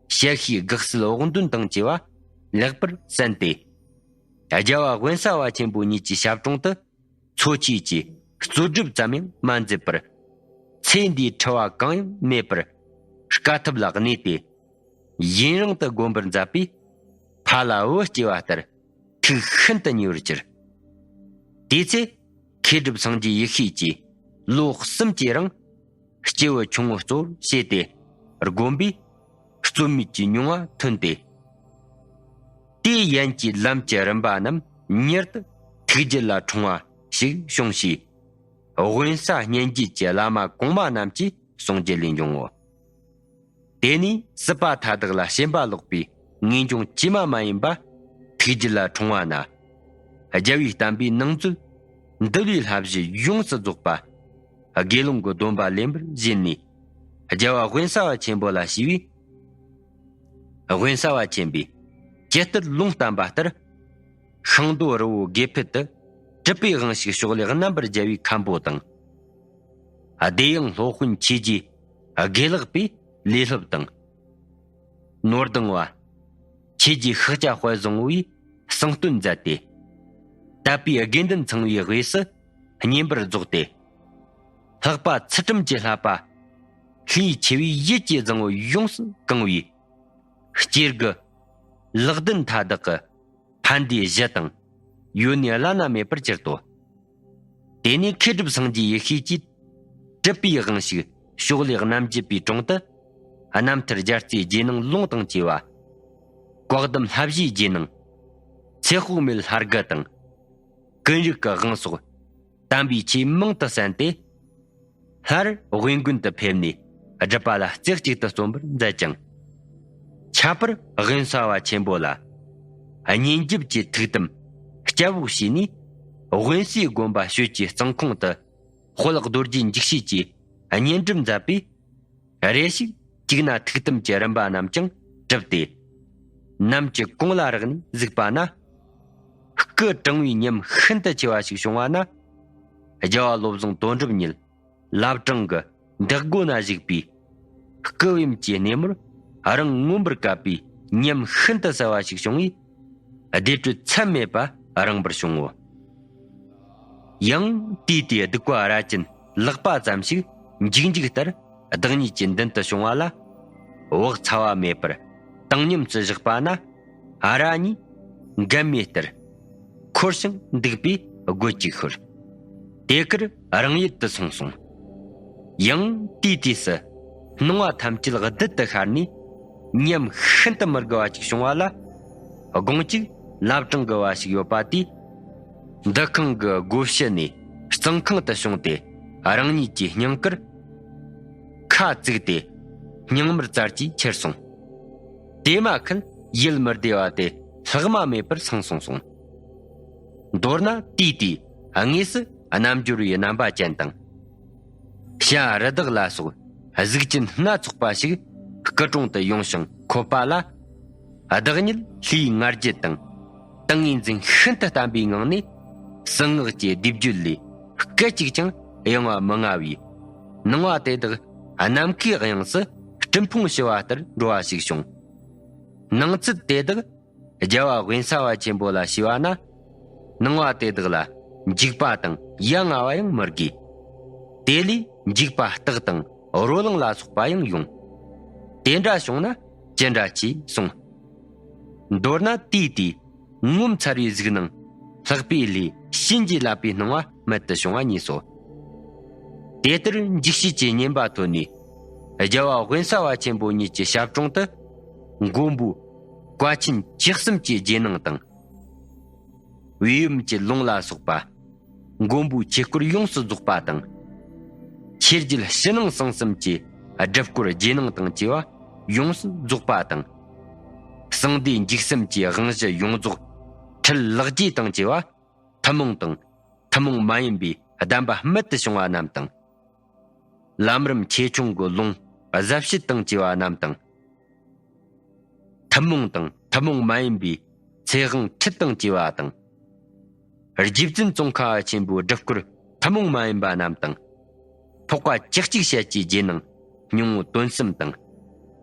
བཤད་ཤེས་དགག་སེལ་འོག་འདོན་དང་བཅས་པ་ལེགས་པར་གསན་ཏེ། རྒྱལ་བ་དབེན་ས་པ་ཆེན་པོ་ཉིད་ཀྱི་ཞབས་དྲུང་དུ་འཚོ་བཅུད་ཀྱི་རྩོད་སྒྲུབ་ཙམ་ཡང་མ་མཛད་པར། ཚེ་འདིའི་འཁྲི་བ་གང་ཡང་མེད་པར་དཀའ་ཐུབ་ལ་གནས་ཏེ། ཡུན་རིང་དུ་བསྒོམ་པར་མཛད་པས། ཕ་ལ་བུ་སྐྱེ་བ་ལྟར་ཐུགས་ཤིན་ཏུ་མཉེས་པར་གྱུར། དེ་ཚེ་མཁས་གྲུབ་སངས་རྒྱས་ཡེ་ཤེས་ཀྱིས་ལོ་གསུམ་གྱི་རིང་སྐྱེས་བུ་ཆུང་ངུ་གཙོ་བོར་བྱས་ཏེ་བསྒོམས་པས། རྩོལ་མེད་ཀྱི་མྱོང་བ་ཐོན་ཏེ། དེའི་ཡན་གྱི་ལམ་གྱི་རིམ་པ་རྣམས་མྱུར་དུ་ཐུགས་རྒྱུད་ལ་འཁྲུངས་པ་ཞིག་བྱུང་ཞེས། དབེན་ས་སྙན་བརྒྱུད་ཀྱི་བླ་མ་གོང་མ་རྣམས་ཀྱིས་གསུང་རྒྱུ་ལས་འབྱུང་ངོ་། དེ་ནས་སྲིད་པ་མཐའ་དག་ལ་ཞེན་པ་ལོག་པའི་ངེས་འབྱུང་ཇི་མ་མ་ཡིན་པ་ཐུགས་རྒྱུད་ལ་འཁྲུངས་པ་ན། རྒྱལ་བའི་བསྟན་པའི་ནང་མཛོད་འདུལ་བའི་བསླབ་གཞི་ཡོངས་སུ་རྫོགས་པ་དགེ་སློང་གི་སྡོམ་པ་ལེན་པར་བཞེད་ནས། རྒྱལ་བ་དབེན་ས་པ་ཆེན་པོ་ལ་ཞུས་པས། དབེན་ས་པ་ཆེན་པོས་ཇི་ལྟར་ལུང་བསྟན་པ་ལྟར། ཤིང་རྡོ་རི་བོ་དགེ་ཕུད་དུ་གྲུབ་པའི་དབང་ཕྱུག་ཕྱོགས་ལས་རྣམ་པར་རྒྱལ་བའི་མཁན་པོ་དང་། བདེ་གཡང་སློབ་དཔོན་ཆོས་རྗེ་དགེ་ལེགས་པའི་ལས་སློབ་དང་། ནོར་སྡང་བ་ཆོས་རྗེ་ཤཱཀྱ་དཔལ་བཟང་པོས་གསུང་བསྟོད་མཛད་དེ། དད་པའི་དགེ་འདུན་ཚང་བའི་དབུས་སུ་བསྙེན་པར་རྫོགས་ཏེ། ལྷག་པ་ཚུལ་ཁྲིམས་ཀྱི་བསླབ་པ་ལྷའི་ཆེ་བའི་ཡིད་ཀྱི་བཟང་པོ་ཡོངས་སུ་གང་བའི་སྐྱེ་དགུ་ལག་ལྡན་མཐའ་དག་གི་ཕན་བདེའི་གཞི་དང་ཡོན་གནས་བླ་ན་མེད་པར་གྱུར་ཏོ། དེ་ནས་མཁས་གྲུབ་སངས་རྒྱས་ཡེ་ཤེས་ཀྱིས་གྲུབ་པའི་དབང་ཕྱུག་ཕྱོགས་ལས་རྣམ་བརྒྱད་པའི་དྲུང་དུ། རྣམ་ཐར་རྒྱལ་རྩེའི་རྗེས་གནང་ལུང་དང་བཅས་པ། བཀའ་གདམས་བསླབ་བྱའི་རྗེས་གནང་། ཚེ་དཔག་མེད་ལྷ་དགུ་དང་། ཀུན་རིག་གི་དབང་སོགས་དམ་པའི་ཆོས་མང་དུ་གསན་ཏེ། སླར་དབེན་དགོན་དུ་ཕེབས་ནས་སྒྲུབ་པ་ལ་རྩེ་གཅིག་ཏུ་བརྩོན་པར་མཛད་ཅིང་། ཁྱད་པར་དབེན་ས་པ་ཆེན་པོ་ལ་གཉེན་རྒྱུད་ཀྱི་ཐུགས་དམ་སྐྱབས་འོག་བྱས་ནས། དབེན་སའི་དགོན་པ་ཞོལ་གྱི་གཙང་ཁོངས་དུ་དཔལ་རྡོ་རྗེ་འཇིགས་བྱེད་ཀྱི་བསྙེན་སྒྲུབ་མཛད་པས། རེ་ཞིག་གཅིག་ན་ཐུགས་དམ་གྱི་རིམ་པ་རྣམས་ཀྱང་གྲུབ་སྟེ། ནམ་གྱི་གུང་ལ་རེག་ནས་གཟིགས་པ་ན། སྐུ་གྲང་བའི་ཉམས་ཤིན་ཏུ་ཆེ་བ་ཞིག་བྱུང་བ་ན། རྒྱལ་བ་བློ་བཟང་དོན་གྲུབ་ཉིད་བླ་བྲང་གི་འདེགས་སྒོ་ན་བཞུགས་པའི་སྐུ་བེམ་གྱི་སྣེ་མོར་རང་མངོན་པར་བཀབ་པའི་ཉམས་ཤིན་ཏུ་གསལ་བ་ཞིག་བྱུང་བས། བདེ་དྲོད་ཚད་མེད་པ་རངས་པར་བྱུང་ངོ་། ཡང་དུས་དེའི་གདུག་པ་རྭ་ཅན་ལག་པ་ཙམ་ཞིག་འཇིགས་འཇིགས་ལྟར་བདག་ཉིད་ཀྱི་མདུན་དུ་བྱུང་བ་ལ། བག་ཚ་བ་མེད་པར་བཏང་སྙོམས་སུ་བཞག་པ་ན། ཨ་ར་གཉིས་འགལ་མེད་ལྟར་འཁོར་ཞིང་འདུག་པས་སྒོ་གཅིག་ཤོར། དེ་ཁར་རང་ཡུལ་དུ་སོང་སོང་། ཡང་དེའི་དུས་སུ་སྣང་བ་ཐམས་ཅད་རྡུལ་དུ་ཤར་ནས། ཉམས་ཤིན་ཏུ་མི་དགའ་བ་ཅིག་བྱུང་བ་ལ། དགོང་གཅིག་བླ་བྲང་གི་བ་ཞིག་ཡོད་པ་དེས། འདུ་ཁང་གི་སྒོ་ཕྱི་ནས་གཙང་ཁང་དུ་བྱུང་སྟེ། རང་ཉིད་ཀྱི་སྙིང་དཀར་ཁ་བཙུགས་ཏེ། སྙིང་མར་བཙལ་གྱིས་ཁྱེར་སོང་། དེ་མ་ཁུལ་ཡིད་མི་བདེ་བ་དེ་ལྷག་མ་མེད་པར་སངས་སོང་སོང་། མདོར་ན་དེའི་དུས་དངོས་སུ་རྣལ་འབྱོར་བའི་རྣམ་པ་ཅན་དང་། བྱ་རི་དྭགས་ལ་སོགས་གཟུགས་ཅན་སྣ་ཚོགས་པ་ཞིག་སྐུ་གྲོངས་དུ་ཡོང་ཞིང་འཁོད་པ་ལ། བདག་ཉིད་ལྷའི་ང་རྒྱལ་དང་། ཏིང་ངེ་འཛིན་ཤིན་ཏུ་བརྟན་པའི་ངང་ནས། གསང་སྔགས་ཀྱི་བཟླས་བརྗོད་ལས་སྐད་ཅིག་ཀྱང་གཡེང་བ་མི་མངའ་བས། སྣང་བ་དེ་དག་ནམ་མཁའི་དབྱིངས་སུ་སྤྲིན་ཕུང་ཞུ་བ་ལྟར་འགྲོ་བ་ཞིག་བྱུང་། སྣང་ཚུལ་དེ་དག་རྒྱལ་བ་དབེན་ས་པ་ཆེན་པོ་ལ་ཞུས་པ་ན། སྣང་བ་དེ་དག་ལ་འཇིགས་པ་དང་ཡ་ང་བ་ཡང་མི་དགོས། དེ་ལས་འཇིགས་པ་སྟག་དང་རོ་ལངས་ལ་སོགས་པ་ཡང་ཡོང་། དེ་འདྲ་བྱུང་ན་ཅི་འདྲ་ཆེ་གསུངས། མདོར་ན་དེའི་དུས་ངོ་མཚར་བའི་གཟུགས་སྣང་ལྷག་པའི་ལྷས་བྱིན་གྱིས་བརླབས་པའི་སྣང་བ་རྨད་དུ་བྱུང་བ་གཉིས་སོ། དེ་ལྟར་འཇིགས་བྱེད་ཀྱི་བསྙེན་པ་ཐོན་ནས། རྒྱལ་བ་དབེན་ས་པ་ཆེན་པོ་ཉིད་ཀྱི་ཞབས་དྲུང་དུ། མགོན་པོ་བཀའ་ཆེན་བཅུ་གསུམ་གྱི་རྗེས་གནང་དང་། བེའུ་ཡུམ་གྱི་ལུང་ལ་སོགས་པ། མགོན་པོའི་ཆོས་སྐོར་ཡོངས་སུ་རྫོགས་པ་དང་། ཆོས་རྒྱལ་ཕྱི་ནང་གསང་གསུམ་གྱི་སྒྲུབ་སྐོར་རྗེས་གནང་དང་བཅས་པ་ཡོངས་སུ་རྫོགས་པ་དང་། གསང་བདེ་འཇིགས་གསུམ་གྱི་དབང་བཞི་ཡོངས་རྫོགས་ཁྲིད་ལེགས་རྒྱས་དང་བཅས་པ་ཐུན་མོང་དང་ཐུན་མོང་མ་ཡིན་པའི་གདམས་པ་རྨད་དུ་བྱུང་བ་རྣམས་དང་། ལམ་རིམ་ཆེ་ཆུང་གི་ལུང་ཟབ་བཤད་དང་བཅས་པ་རྣམས་དང་། ཐུན་མོང་དང་ཐུན་མོང་མ་ཡིན་པའི་ཚེ་དབང་ཁྲིད་དང་བཅས་པ་དང་། རྗེ་བཙུན་ཙོང་ཁ་པ་ཆེན་པོའི་སྒྲུབ་སྐོར་ཐུན་མོང་མ་ཡིན་པ་རྣམས་དང་། འཕགས་པ་བཅུ་གཅིག་ཞལ་གྱི་རྗེས་གནང་སྙིང་པོ་དོན་གསུམ་དང་།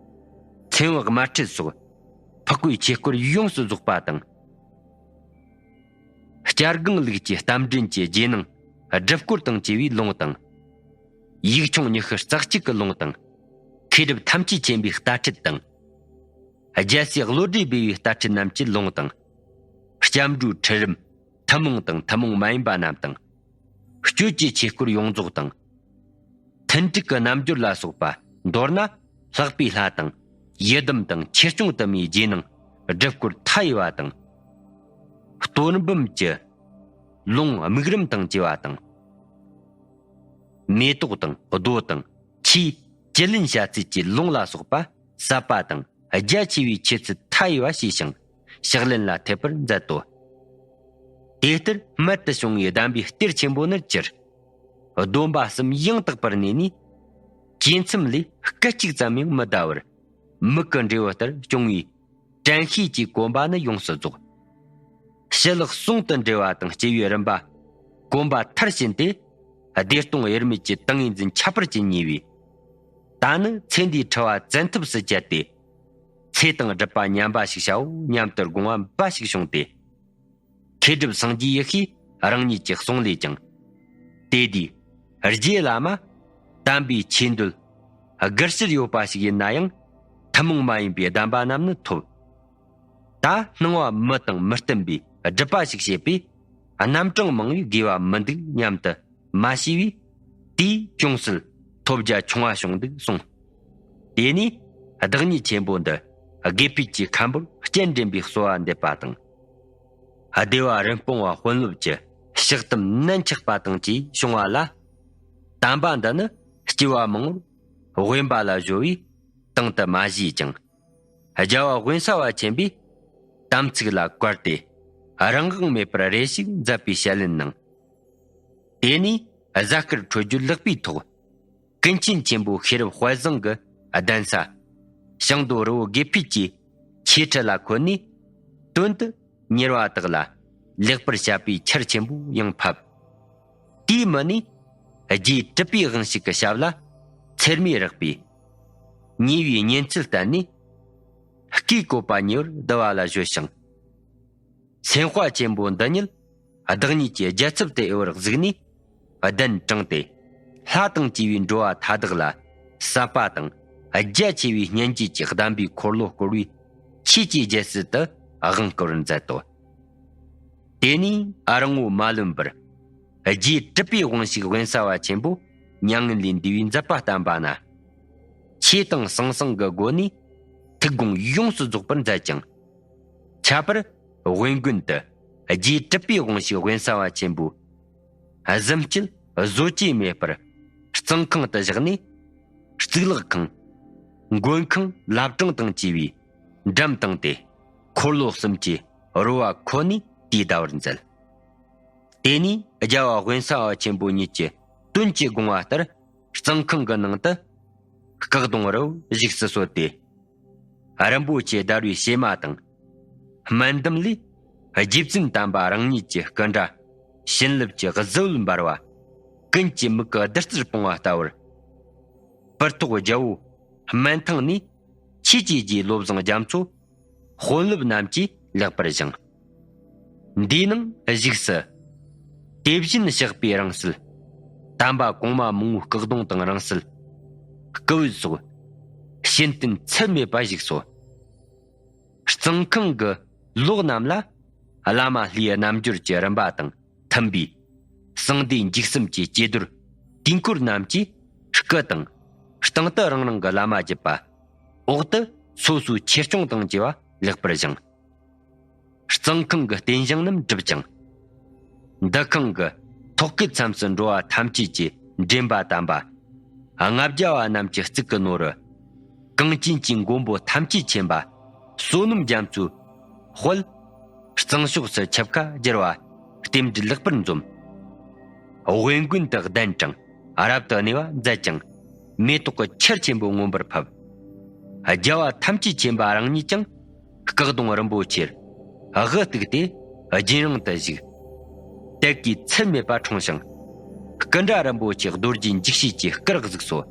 མཚན་དབང་དམར་ཁྲིད་སོགས་འཕགས་པའི་ཆོས་སྐོར་ཡོངས་སུ་རྫོགས་པ་དང་། སྐྱར་སྒང་ལུགས་ཀྱི་རྟ་མགྲིན་གྱི་རྗེས་གནང་སྒྲུབ་སྐོར་དང་བཅས་པའི་ལུང་དང་། ཡིག་ཆུང་ཉི་ཤུ་རྩ་གཅིག་གི་ལུང་དང་། མཁས་གྲུབ་ཐམས་ཅད་མཁྱེན་པའི་རྟ་ཁྲིད་དང་། རྒྱལ་སྲས་བློ་གྲོས་སྦས་པའི་རྟ་ཁྲིད་རྣམས་ཀྱི་ལུང་དང་། སྐྱབས་འགྲོའི་ཁྲིད་རིམ་ཐུན་མོང་དང་ཐུན་མོང་མ་ཡིན་པ་རྣམས་དང་། སྤྱོད་ཀྱི་ཆོས་སྐོར་ཡོངས་རྫོགས་དང་། ཐུན་དྲུག་གི་རྣལ་འབྱོར་ལ་སོགས་པ། མདོར་ན་ལྷག་པའི་ལྷ་དང་ཡི་དམ་དང་ཆོས་སྐྱོང་དུ་མའི་རྗེས་གནང་སྒྲུབ་སྐོར་མཐའ་ཡས་པ་དང་། སྟོར་འབུམ་གྱི་ལུང་དམིགས་རིམ་དང་བཅས་པ་དང་། མེ་ཏོག་དང་རྡོ་དང་ཆུའི་བཅུད་ལེན་བྱ་ཚུལ་གྱི་ལུང་ལ་སོགས་པ་ཟབ་པ་དང་རྒྱ་ཆེ་བའི་ཆོས་ཚུལ་མཐའ་ཡས་པ་ཞུས་ཤིང་ཕྱག་ལེན་ལ་ཐེབས་པར་མཛད་དོ། དེ་ལྟར་རྨད་དུ་བྱུང་བའི་གདམས་པའི་གཏེར་ཆེན་པོ་ནི་སྤྱིར། སྡོམ་པ་གསུམ་ཡང་དག་པར་གནས་ནས། བཅས་མཚམས་ལས་སྐད་ཅིག་ཙམ་ཡང་མི་འདའ་བར། མིག་གི་འབྲས་བུ་ལྟར་སྐྱོང་བའི་དྲན་ཤེས་ཀྱི་གོམ་པ་ནི་ཡོངས་སུ་རྫོགས། ཞི་ལྷག་ཟུང་དུ་འབྲེལ་བ་དང་སྐྱེ་བའི་རིམ་པ། གོམ་པ་མཐར་ཕྱིན་ཏེ། བདེ་སྟོང་དབྱེར་མེད་ཀྱི་ཏིང་ངེ་འཛིན་ཁྱད་པར་ཅན་ཉེ་བས། ད་ནི་ཚེ་འདིའི་འཁྲི་བ་བཙན་ཐབས་སུ་བཅད་དེ། ཚེ་དང་སྒྲུབ་པ་མཉམ་པ་ཞིག་བྱའོ་སྙམ་དུ་དགོངས་པ་འབའ་ཞིག་བྱུང་སྟེ། མཁས་གྲུབ་སངས་རྒྱས་ཡེ་ཤེས་རང་ཉིད་ཀྱི་གསུང་ལས་ཀྱང་། དེ་དུས་རྗེ་བླ་མ་དམ་པའི་ཆོས་འདོད་དགུ་ཕྱིར་ཡོད་པ་ཞིག་ཡིན་ན་ཡང་། ཐུན་མོང་མ་ཡིན་པའི་གདམས་པ་རྣམས་ནི་ཐོབ། ད་སྣང་བ་མི་དང་མི་བསྟུན་པའི་སྒྲུབ་པ་ཞིག་བྱེད་པས། རྣམ་གྲངས་མང་བས་དགོས་པ་མི་འདུག་སྙམ་དུ་མ་ཤེས་པས། དེས་ཅུང་ཟད་ཐོབ་རྒྱ་ཆུང་བ་བྱུང་འདུག་གསུངས། དེ་ནས་བདག་ཉིད་ཆེན་པོ་འདི་དགེ་ཕུད་ཀྱི་ཁམ་བུར་སྤྱན་འདྲེན་པའི་གསོལ་བ་འདེབས་པ་དང་། བདེ་བ་རིན་སྤུངས་པ་དཔོན་སློབ་ཀྱི་ཕྱག་གཏམ་ནན་ཆགས་པ་དང་བཅས་བྱུང་བ་ལ། དམ་པ་འདི་ནི་སྐྱེ་བ་མང་པོར་དབེན་པ་ལ་གཞོལ་བས་དང་དུ་མ་བཞེས་ཀྱང་། རྒྱལ་བ་དབེན་ས་པ་ཆེན་པོས་དམ་ཚིག་ལ་བཀར་ཏེ་རང་དབང་མེད་པར་རེ་ཞིག་མཛད་པའི་ཞལ་ལེན་གནང་། དེ་ནས་གཟའ་སྐར་འཕྲོད་རྒྱུ་ལེགས་པའི་ཐོག། ཀུན་མཁྱེན་ཆེན་པོ་ཤེས་རབ་དཔལ་བཟང་གི་གདན་ས། ཞིང་རྡོ་རི་བོ་དགེ་ཕུད་ཀྱི་ཆོས་ཁྲི་ལ་འཁོད་ནས། དོན་དུ་གཉེར་བ་དག་ལ་ལེགས་པར་བཤད་པའི་ཆར་ཆེན་པོ་ཡང་ཕབ། དེའི་མི་ནས་རྗེ་གྲུབ་པའི་དབང་ཕྱུག་གི་ཞབས་ལ་ཚེར་མའི་རེག་པས། ཉེ་བའི་གཉེན་ཚུལ་བསྟན་ནས། སྐུའི་བཀོད་པ་ཉེ་བར་བསྡུ་བ་ལ་གཞོལ་ཞིང་། སེམས་དཔའ་ཆེན་པོ་འདི་ཉིད་བདག་ཉིད་ཀྱི་རྒྱལ་ཚབ་ཏུ་དབྱེ་བར་གཟིགས་ནས། གདན་དྲངས་ཏེ། ལྷ་དང་བཅས་པའི་འགྲོ་བ་མཐའ་དག་ལ་ཟབ་པ་དང་ རྒྱ་ཆེ་བའི་སྙན་བརྒྱུད་ཀྱི་གདམས་པའི་འཁོར་ལོ་བསྐོར་བའི་ཆོས་ཀྱི་རྒྱལ་སྲིད་དུ་དབང་བསྐུར་མཛད་དོ། དེ་ནས་ཨ་རིང་བོ་མ་ལོན་པར་རྗེ་གྲུབ་པའི་དབང་ཕྱུག་དབེན་ས་པ་ཆེན་པོ་མྱ་ངན་ལས་འདས་པའི་མཛད་པ་བསྟན་པ་ན། ཆོས་དང་ཟང་ཟིང་གི་སྒོ་ནས་ཐུགས་དགོངས་ཡོངས་སུ་རྫོགས་པར་མཛད་ཅིང་། ཁྱད་པར་དབེན་དགོན་དུ་རྗེ་གྲུབ་པའི་དབང་ཕྱུག་དབེན་ས་པ་ཆེན་པོའི་གཟིམ་དཀྱིལ་བཟོ་བཅོས་མེད་པར་གཙང་ཁང་དུ་བཞག་ནས། གཙུག་ལག་ཁང་། མགོན་ཁང་། བླ་བྲང་དང་བཅས་པའི་འགྲམ་དང་དེ་འཁོར་ལོ་གསུམ་གྱི་རོལ་བ་ཁོ་ནས་དུས་འདའ་བར་མཛད། དེ་ནས་རྒྱལ་བ་དབེན་ས་པ་ཆེན་པོ་ཉིད་ཀྱི་དོན་གྱི་དགོངས་པ་ལྟར་གཙང་ཁང་གི་ནང་དུ་སྐུ་གདུང་རུ་བཞུགས་སུ་གསོལ་ཏེ། རིན་པོ་ཆེ་བརྡར་བའི་ཕྱེ་མ་དང་། སྨན་འདམ་ལས་རྗེ་བཙུན་དམ་པ་རང་ཉིད་ཀྱི་སྐུ་འདྲ་བྱིན་རླབས་ཀྱི་གཟི་འོད་འབར་བ་ཀུན་གྱི་མིག་གི་བདུད་རྩིར་སྤུངས་པ་ལྟ་བུར། སྤུར་ཐོག་རྒྱལ་པོ་སྨན་ཐང་ནས་ཆོས་ཀྱི་རྗེ་བློ་བཟང་རྒྱ་མཚོ་དཔོན་སློབ་རྣམས་ཀྱིས་ལེགས་པར་བཞེངས། འདིའི་ནང་བཞུགས་སུ། དེ་བཞིན་གཤེགས་པའི་རང་གསལ། དམ་པ་གོང་མ་མང་པོའི་སྐུ་གདུང་དང་རང་གསལ། སྐུ་འོད་སོགས་བཤད་དོན་ཚད་མེད་པ་བཞུགས་སོ། གཙང་ཁང་གི་ལོགས་རྣམས་ལ་བླ་མ་ལྷའི་རྣལ་འབྱོར་གྱི་རིམ་པ་དང་མཐུན་པའི་གསང་བདེ་འཇིགས་གསུམ་གྱི་ཀྱེ་རྡོར་དུས་འཁོར་རྣམས་ཀྱི་སྐུ་དང་། སྟེང་དུ་རང་རང་གི་བླ་མ་བརྒྱུད་པ། འོག་ཏུ་སོ་སོའི་ཆོས་སྐྱོང་དང་བཅས་པ་ལེགས་པར་བཞེངས། གཙང་ཁང་གི་རྟེན་བཞེངས་རྣམས་གྲུབ་ཅིང་། འདུ་ཁང་གི་ཐོག་ཁའི་མཚམས་སུ་འགྲོ་བ་ཐམས་ཅད་ཀྱི་འདྲེན་པ་དམ་པ་ལྔ་བརྒྱ་བ་རྣམས་ཀྱི་གཙུག་གི་ནོར་བུ། གངས་ཅན་གྱི་མགོན་པོ་ཐམས་ཅད་མཁྱེན་པ་བསོད་ནམས་རྒྱ་མཚོའི་དཔལ། གཙང་ཕྱོགས་སུ་ཆིབས་ཁ་བསྒྱུར་བ་རྟེན་འབྲེལ་ལེགས་པར་འཛོམས། དབེན་དགོན་དུ་གདན་དྲངས། རབ་ཏུ་གནས་པ་མཛད་ཅིང་། མེ་ཏོག་གི་ཆར་ཆེན་པོ་མངོན་པར་ཕབ། རྒྱལ་བ་ཐམས་ཅད་མཁྱེན་པ་རང་ཉིད་ཀྱང་སྐུ་གདུང་རིན་པོ་ཆེར་དབུ་གཏུགས་ཏེ་རྗེས་གནང་དུ་བཞུགས། དད་ཀྱི་ཚད་མེད་པ་འཁྲུངས་ཤིང་། སྐུ་འདྲ་རིན་པོ་ཆེ་རྡོ་རྗེ་འཇིགས་བྱེད་ཀྱི་སྐུར་གཟིགས་སོ།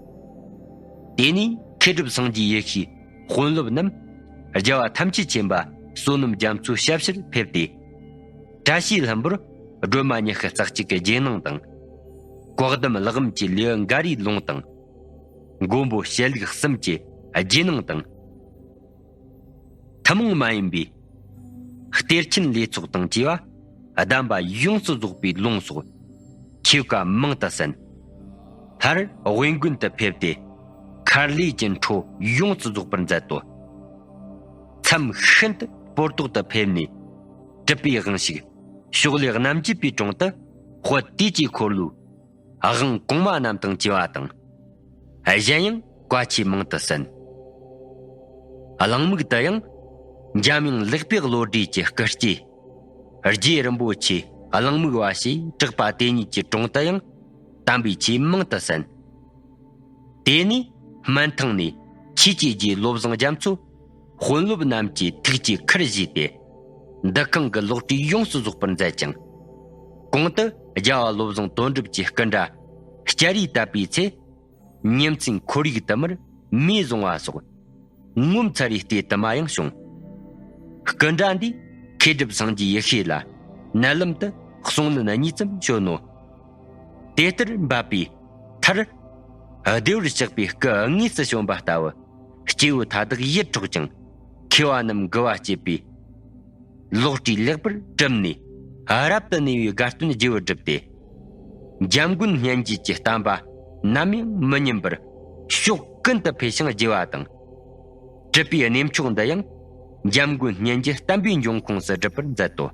དེ་ནས་མཁས་གྲུབ་སངས་རྒྱས་ཡེ་ཤེས་དཔོན་སློབ་རྣམས་རྒྱལ་བ་ཐམས་ཅད་མཁྱེན་པ་བསོད་ནམས་རྒྱ་མཚོའི་ཞབས་ཕྱིར་ཕེབས་ཏེ། བཀྲ་ཤིས་ལྷུན་པོར་སྒྲོལ་མ་ཉི་ཤུ་རྩ་གཅིག་གི་རྗེས་གནང་དང་། བཀའ་གདམས་ཀླུ་འབུམ་གྱི་ལེའུ་འགའ་རེའི་ལུང་དང་། མགོན་པོ་བཤད་ལུགས་གསུམ་གྱི་རྗེས་གནང་དང་། ཐུན་མོང་མ་ཡིན་པའི་གཏེར་ཆེན་ལས་ཚོགས་དང་བཅས་པ་གདམས་པ་ཡོངས་སུ་རྫོགས་པའི་ལུང་སོགས་ཆོས་བཀའ་མང་དུ་གསན། སླར་དབེན་དགོན་དུ་ཕེབས་ཏེ་མཁར་ལས་ཀྱི་འཕྲོ་ཡོངས་སུ་རྫོགས་པར་མཛད་དོ། མཚམས་ཤིན་ཏུ་སྤོར་ཏོག་ཏུ་ཕེབས་ནས་གྲུབ་པའི་དབང་ཕྱུག་ཕྱོགས་ལས་རྣམ་བརྒྱུད་པའི་དྲུང་དུ་དཔལ་དུས་ཀྱི་འཁོར་ལོའི་དབང་གོང་མ་རྣམས་དང་བཅས་པ་དང་། གཞན་ཡང་བཀའ་ཆོས་མང་དུ་གསན། གླིང་མིག་ཏུ་ཡང་འཇམ་དབྱངས་ལེགས་པའི་བློ་གྲོས་ཀྱི་སྐུ་སྐྱེས། རྗེ་རིན་པོ་ཆེ་གླིང་མིག་པ་ཞེས་གྲགས་པ་དེ་ཉིད་ཀྱི་དྲུང་དུ་ཡང་དམ་པའི་ཆོས་མང་དུ་གསན། དེ་ནས་སྨན་ཐང་ནས་ཆོས་ཀྱི་རྗེ་བློ་བཟང་རྒྱ་མཚོ་དཔོན་སློབ་རྣམས་ཀྱི་ཐུགས་ཀྱི་ཁུར་བཞེས་ཏེ། འདུ་ཁང་གི་ལོགས་བྲིས་ཡོངས་སུ་རྫོགས་པར་མཛད་ཅིང་། གོང་དུ་རྒྱལ་བ་བློ་བཟང་དོན་གྲུབ་ཀྱི་སྐུ་འདྲ་སྐྱ་རིས་བཏབ་པའི་ཚེ། ཉིན་མཚན་ཁོར་ཡུག་དུ་མར་མེ་བཟུང་བ་སོགས་ངོ་མཚར་བའི་ལྟས་དུ་མ་ཡང་བྱུང་། སྐུ་འདྲ་འདིས་མཁས་གྲུབ་སངས་རྒྱས་ཡེ་ཤེས་ལ་མནལ་ལམ་དུ་གསུང་ནན་གཉིས་ཙམ་བྱོན་ནོ། དེ་ལྟར་འབད་པའི་མཐར། བདེ་བར་གཤེགས་པའི་སྐུ་དངོས་སུ་བྱོན་པ་ལྟ་བུ། སྐྱེ་བོ་མཐའ་དག་ཡིད་འཕྲོག་ཅིང་། མཁས་པ་རྣམས་མགུ་བ་བསྐྱེད་པའི། ལོག་བྲིས་ལེགས་པར་གྲུབ་ནས། རབ་ཏུ་གནས་པའི་དགའ་སྟོན་རྒྱས་པར་བསྒྲུབས་ཏེ། འཇམ་མགོན་སྙན་བརྒྱུད་ཀྱི་བསྟན་པ་ནམ་ཡང་མི་ཉམས་པར་ཕྱོགས་ཀུན་ཏུ་འཕེལ་ཞིང་རྒྱས་པ་དང་། གྲུབ་པའི་གནས་མཆོག་འདི་ཡང་འཇམ་མགོན་སྙན་བརྒྱུད་བསྟན་པའི་འབྱུང་ཁུངས་སུ་གྲུབ་པར་མཛད་དོ།